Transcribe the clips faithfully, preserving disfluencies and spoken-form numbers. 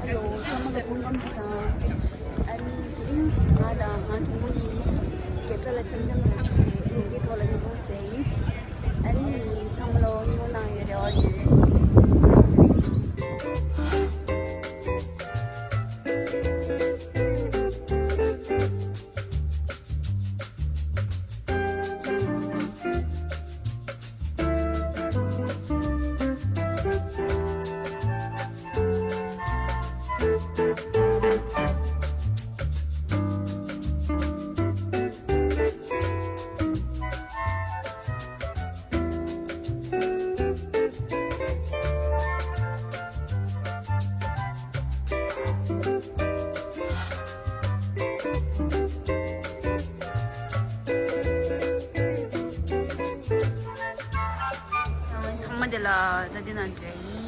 ཧེ་ལོ། ཚང་མ་ལ་སྐུ་ཁམས་བཟང་། ཨ་ནི་དེ་རིང་ང་དང་ང་གྲོགས་མོ་གཉིས་རྒྱལ་ས་ལ་འཆམ་འཆམ་ལ་ཆེད་ལུང་གི་ཐོག་ལ་ཉོ་གཏོང་བྱས་ཡིན། ཨ་ནི་ཚང་མ་ལ་ཉོ་གནང་ཡོད་རེ་བ་ཡོད། ཚང་མ་དེ་ལ་ད་དེ་ནང་འདྲ་ཡིན།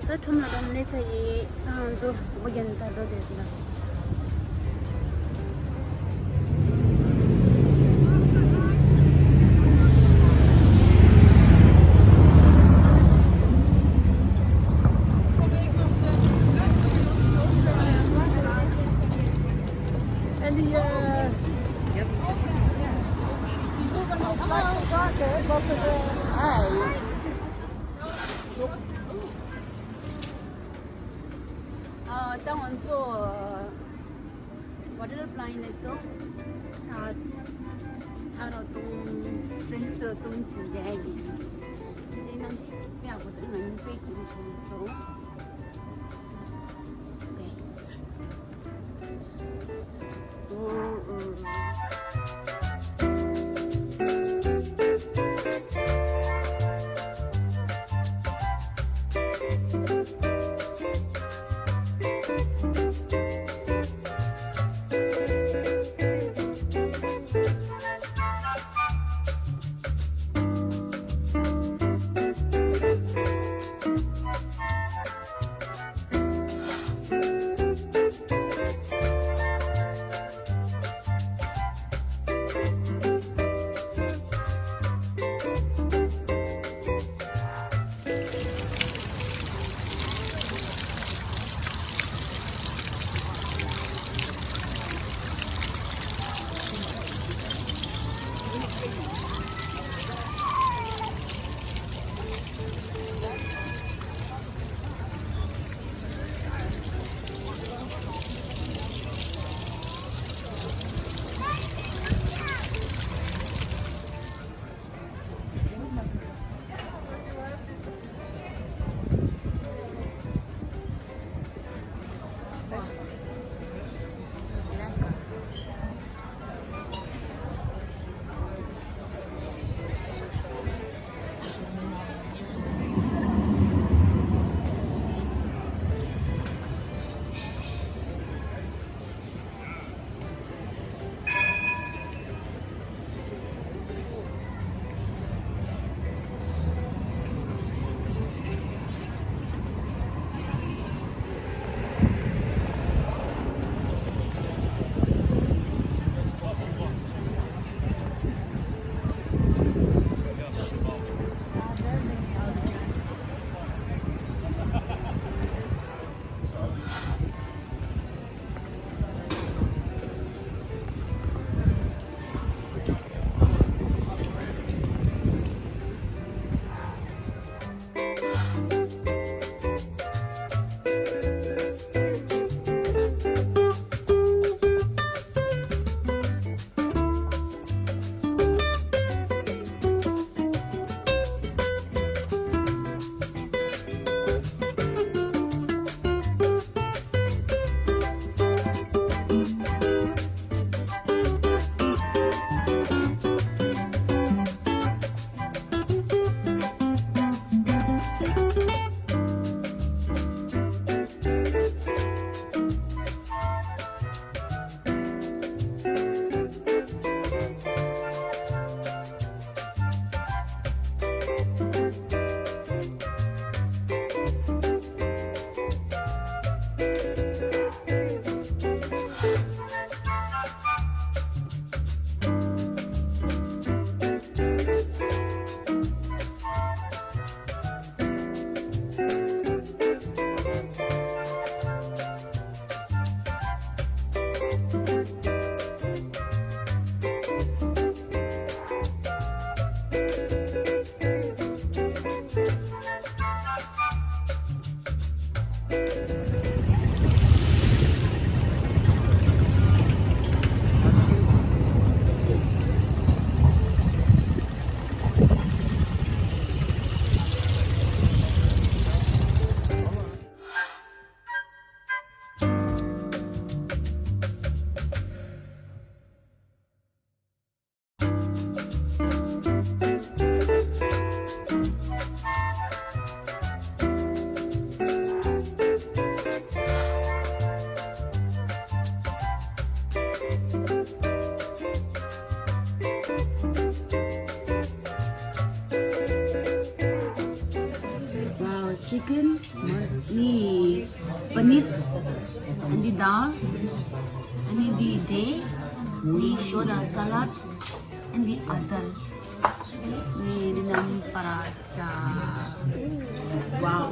ད་ཁྲོམ་ལ་ད་སླེབས་ཚར་ཡིན། ད་ང་ཚོ་སྒོ་རྒྱག་ནས་ད་འགྲོ་བསྡད་ཡོད། And the, uh, Hi. ཨ། ད་ང་ཚོ་ཝ་ཊར་པ་ལ་ཡིན་ནས་སོ། ད་ཆར་རོ་གཏོང་། ཌི་རིང་སི་རོ་གཏོང་བྱེད་བསྡད་ཡིན། དེ་གནམ་གཤིས་དཔེ་ཡག་པོ་འདུག་ང་གཉིས་དཔེ་སྐྱིད་པོ་བྱུང་སོང་། དེ། འདི་དཱལ། ཨ་ནི་འདི་འབྲས། འདི་ཞོ་དང་ས་ལད། ཨ་ནི་འདི་ཨ་ཙར། ཨ་ནི་འདི་རྣམ་པ་ར་ཏ། ཝའོ།